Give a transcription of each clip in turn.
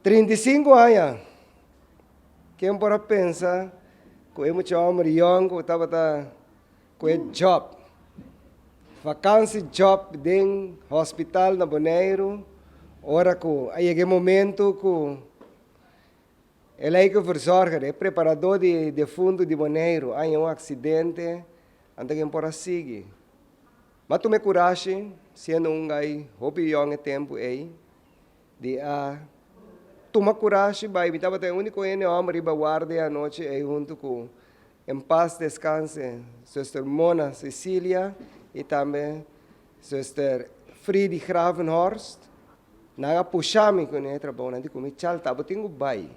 35 aña. Ken por a pensa ku e mucha hòmber yòn ku tabata ku e djòp, vakansi djòp den hospital na Boneiru, ora ku a yega e momentu ku e lijkenverzorger, e preparadó di defuntu di Boneiru a haña un aksidente, anto ken por a sigui. M'a tuma e kurashi, siendo un gai hopi yòn e tempu ei, Di a tuma kurashi bai, mi tabata e úniko hende hòmber riba warda e anochi ei huntu ku, en pas deskanse, zuster Mona Cecilia i tambe zuster Friedi Gravenhorst. Nan a pusha mi ku e trabou, nan di ku mi, Chalta, bo tin ku bai.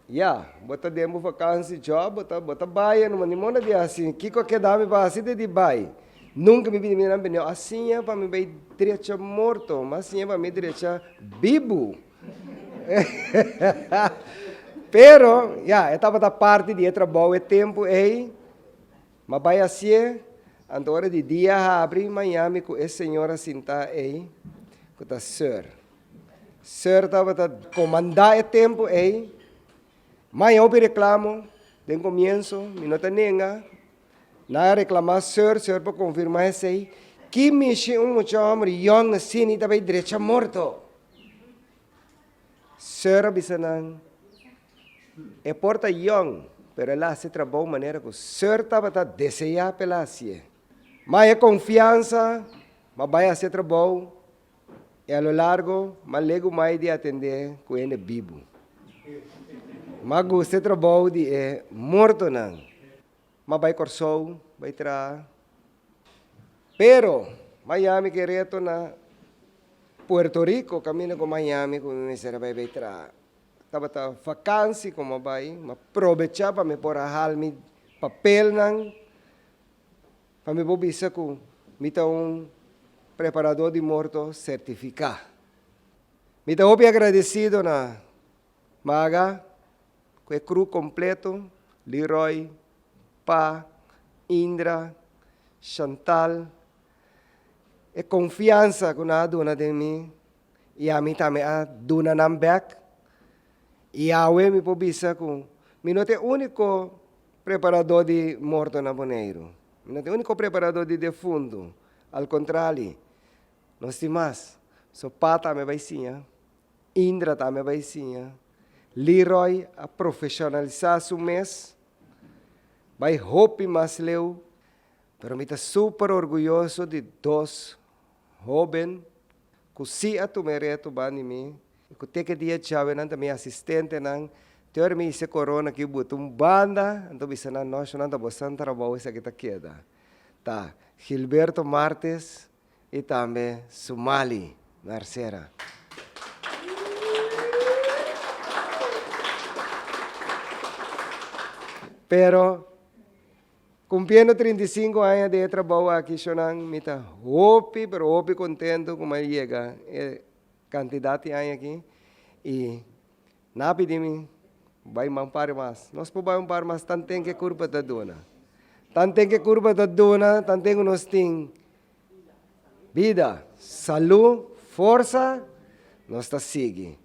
Ya, bo ta den bo vakansi job, bo ta bo ta bai no ni moda di hasi. Kiko a keda mi pa hasi di bai? Nunka mi bini mi nan bini a siña pa mi bai drecha morto, mi a siña pa mi drecha bibu. Pero, ya, e tabata parti di e trabou e tempu ei, mi a bai hasié, anto ora di dia habri maña mi ku e señora sintá ei, ku ta Sir. Sir tabata komandá e tempu ei. Maña hopi reklamo den komienso, mi no ta nenga. Nan a reklamá Sir, Sir por konfirmá esei. Ki mishi un mucha hòmber yòn asina i ta bai drecha morto? Sir a bisa nan, E por ta yòn, pero el a hasi trabou manera ku Sir tabata deseá pa el a hasié. Maña konfiansa, m'a bai hasi e trabou. I a lo largo m'a legu mai di atendé ku hende bibu. M'a gusta e trabou di e mortonan. M'a bai Kòrsou bai traha. Pero Miami ke reto na Puerto Rico kaminda ku Miami ku mi mester a bai bai traha. Tabata vakansi ku m'a bai, m'a probechá pa mi por a hal mi papelnan. Pa mi por bisa ku mi ta un preparadó di morto sertifiká. Mi ta hopi agradesido na Maga ku e crew kompleto, Leroy, Pa, Indra, Chantal, e konfiansa ku nan a duna den mi i ami tambe a duna nan bèk. I awe mi por bisa ku mi no ta e úniko Preparadó di morto na Boneiru. Mi no ta e úniko preparadó di defuntu. Al kontrali, nos tin mas. So Pa tambe bai siña, Indra tambe bai siña, Leroy a profeshonalisá su mes, bai hopi mas leu, pero mi ta super orguyoso di dos hóben ku sí a tuma e reto banda di mi i ku te ke dia djawe nan ta mi asistentenan. Te ora mi hise korona ki buta un banda, anto bisa nan, No, nan ta bosan trabou esaki ta keda. Ta Gilberto Martes i tambe Sumali Mercera. Pero Cumpliendo 35 aña den e trabou aki shonan mi ta hopi pero hopi contento cu mi a yega e cantidad di aña aki y nan a pidi mi bay un par mas. Nos por bay un par mas tanten cu e curpa ta duna. Tanten cu e curpa ta duna, tanten cu nos tin bida, salud, forsa, nos ta sigui.